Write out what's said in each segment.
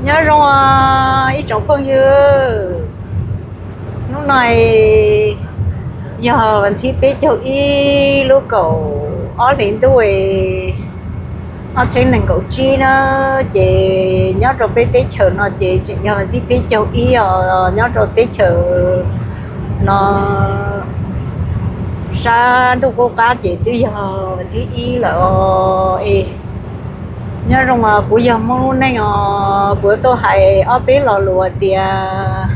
Nyob zoo ib tsoom phooj ywg, hnub no yog vas thib peb caug ib lub kaum ob hlis ntuj ob txhiab nees nkaum tsib na. Ces nyob rau peb teb chaws no ces tseem yog vas thib peb caug ib os, nyob rau teb chaws no sab ntuj qub qab ces twb yog vas thib ib lawm os. Nyob zoo, kuv yog Hmoob lub neej os, kuv tuaj hais ob peb lo lus hais tias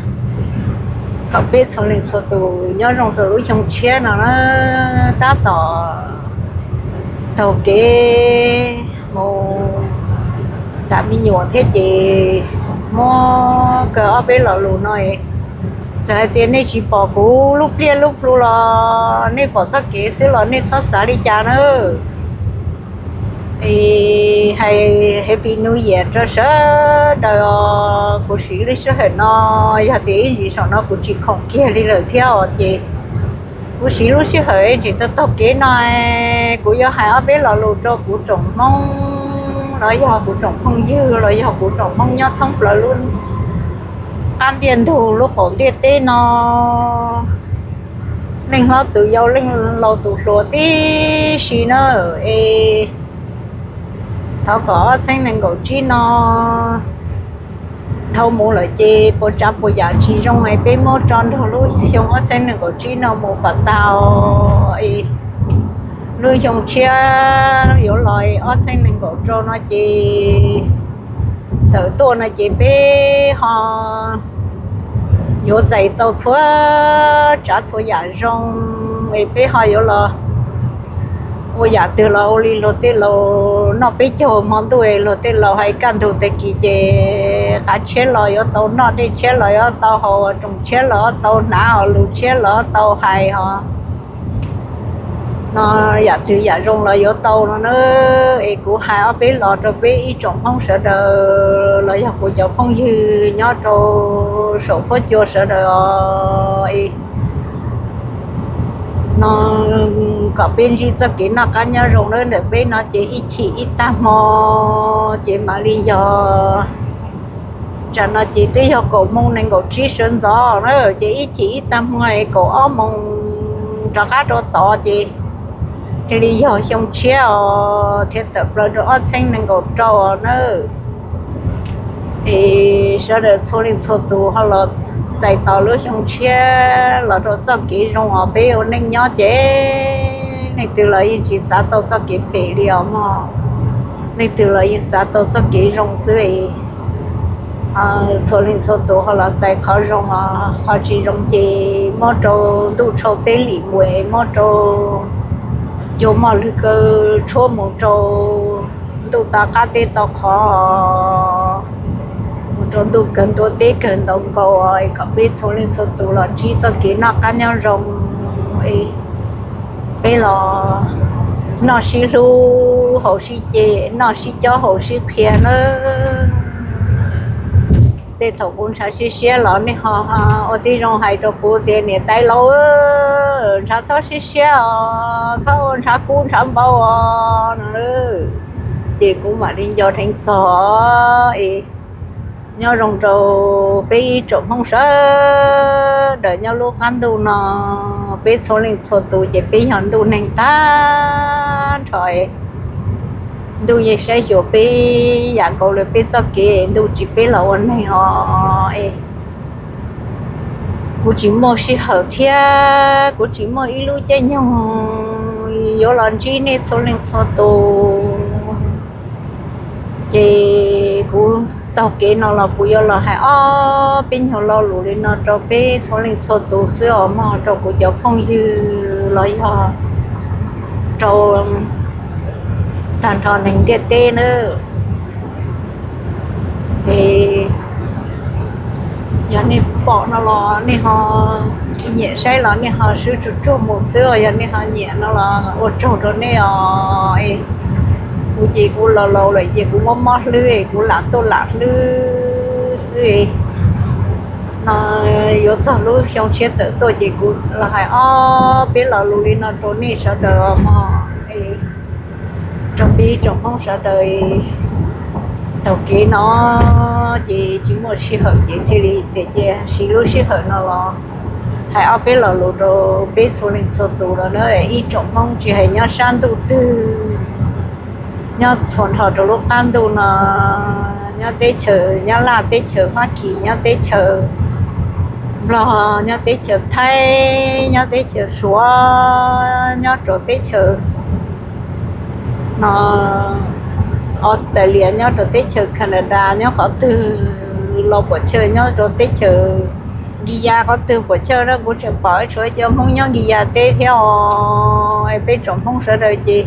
kom peb txhua leej txhua tus nyob zoo rau lub xyoo tshiab no na. Tab tom taug kev mus tam me nyuam thiab ces muab kawg ob peb lo lus no. Txawm hais tias nej tsis pom kuv lub pliaj lub plhu los nej pom txoj kev xwb los nej txhob xav li cas na. Hais Happy New Year rau sawv daws os. Kuv siv lub sij hawm no, yog tias ib ntsis saum no kuv tsis khoom kiag li lawm thiab os ces kuv siv lub sij hawm ntsis taug taug kev no, kuv yuav hais ob peb lo lus rau kuv tsoom Hmoob los yog kuv tsoom phooj ywg los yog kuv tsoom Hmoob nyob thoob plaws lub qab ntiaj ntug lub qaum ntiaj teb no, leej hlob tus yau leej laus tus hluas tib si na. Es thov kom ob txhiab nees nkaum tsib no dhau mus lawm ces puas tsav puas yam tsis zoo es peb muab tso nrog lub xyoo ob txhiab nees nkaum tsib no mus kom tau. Lub xyoo tshiab yuav los ob txhiab nees nkaum rau no ces tawm tuaj no ces peb ho yuav txais tau txhua tsav txhua yam zoo es peb ho yuav los ua yam twg los ua li luag tej laus noj peb caug hmo ntuj es luag tej laus hais kaj ntug tag kis ces qav tshiab los yuav tau noj, dej tshiab los yuav tau haus, tsoos tshiab los yuav tau hnav, lus tshiab los yuav tau hais os. No yam twg yam zoo los yuav tau no na. Es kuv hais ob peb los rau peb ib tsoom Hmoob sawv daws los yog kuv cov phooj ywg nyob rau saum huab cua sawv daws os. No kom peb ntsib txoj kev noj qab nyob zoo na. Ntawm peb no ces ib chim ib tag hmo ces mam li yog, tsam no ces twb yog kaum moos nees nkaum tsib sawv ntxov na, ces ib chim ib tag hmo es kaum ob moos rov qab rau tod ces thiaj li yog xyoo tshiab os, thiaj tawm plaws rau ob txhiab nees nkaum rau os na. Es sawv daws txhua leej txhua tus ho los txais tos lub xyoo tshiab los rau txoj kev zoo os. Peb ua neej nyob ces leej twg los yeej tsis xav tau txoj kev phem li os mog, leej twg los yeej xav tau txoj kev zoo xwb. Txhua leej txhua tus ho los txais qhov zoo os, qhov tsis zoo ces muab rau ntuj tshau teb lim mus, muab rau cua moj lwg kaw tshuab mus rau ntuj to qab teb to qhov, mus rau ntuj kawg ntua teb kawg ntaus nkaus os, kom peb txhua leej txhua tus los ntsib txoj kev noj qab nyob zoo. Peb los noj sib hlub haus sib ce, noj sib cob haus sib qhia nawb. Tej thaum kuv ntshav siab siab los nej ho ua tib zoo hais rau kuv tias niam tais laus, ntshav txhob siab siab os, txhob ua ntshav kub ntshav npau os no. Ces kuv mam li nco dheev txog es nyob zoo rau peb ib tsoom Hmoob sawv daws nyob lub qab ntuj no, peb txhua leej txhua tus ces peb yog ntuj neeg tag nrho. Ntuj yeej saib xyuas peb yam nkaus li peb txoj kev, ntuj tsim peb los ua neeg os. Kuv tsis muaj sij hawm thiab kuv tsis muaj ib lub caij nyoog yuav los ntsib nej txhua leej txhua tus. Ces kuv taug kev no los kuv yuav los hais ob peb nyuag lo lus li no rau peb txhua leej txhua tus xwb os mog, rau kuv cov phooj ywg los yog rau tag nrho neeg ntiaj teb nawb. Es yog nej pom no los nej ho tsis nyiam saib los nej ho swb tsuag tsuag mus xwb os, yog nej ho nyiam no los ua tsaug rau nej os. Kuv ces kuv laus laus lawm ces kuv mob mob hlwb es kuv lam tuaj lam hlwb xwb. No yuav txog lub xyoo tshiab tawm tuaj ces kuv los hais ob peb lo lus li no rau nej sawv daws os mog. Rau peb tsoom Hmoob sawv daws taug kev no Ces tsis muaj sij hawm ces thiaj li tias cia siv lub sij hawm no los hais ob peb lo lus rau peb txhua leej txhua tus los na, ib tsoom Hmoob tsis hais nyob sab ntuj twg, nyob txhua nrho rau lub qab ntuj no, nyob teb chaws Nyab Laj, teb chaws Fab Kis, nyob teb chaws Nplog, nyob teb chaws Thaib, nyob teb chaws Suav, nyob rau teb chaws no Australia, nyob rau teb chaws Canada, nyob qhov twg los puam chawj, nyob rau teb chaws Nkiya qhov twg puam chawj na, kuv tseem pom tshuav cov Hmoob nyob Nkiya teb thiab os. Peb tsoom Hmoob sawv daws ces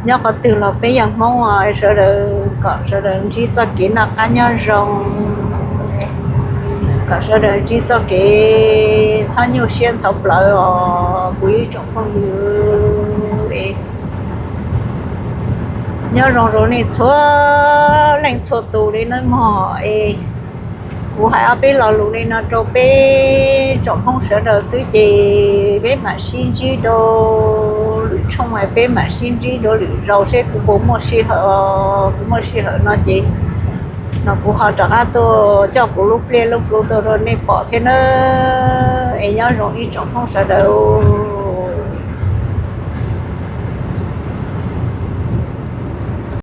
nyob qhov twg los peb yog Hmoob, sawv daws kom sawv daws ntsib txoj kev noj qab nyob zoo, kom sawv daws ntsib txoj kev txhob nyuaj siab ntxhov plawv os kuv ib tsoom phooj ywg. Nyob zoo rau nej txhua leej txhua tus li nawb mog. Es kuv hais ob peb lo lus li no rau peb tsoom Hmoob sawv daws xwb ces peb mam sib ntsib rau lwm tshooj, peb mam sib ntsib rau lwm zaus seb kuv puas muaj sij hawm. Kuv muaj sij hawm no ces no kuv ho rov qab tuaj coj kuv lub pliaj lub plhu tuaj rau nej pom thiab nawb. Es nyob zoo ib tsoom Hmoob sawv daws.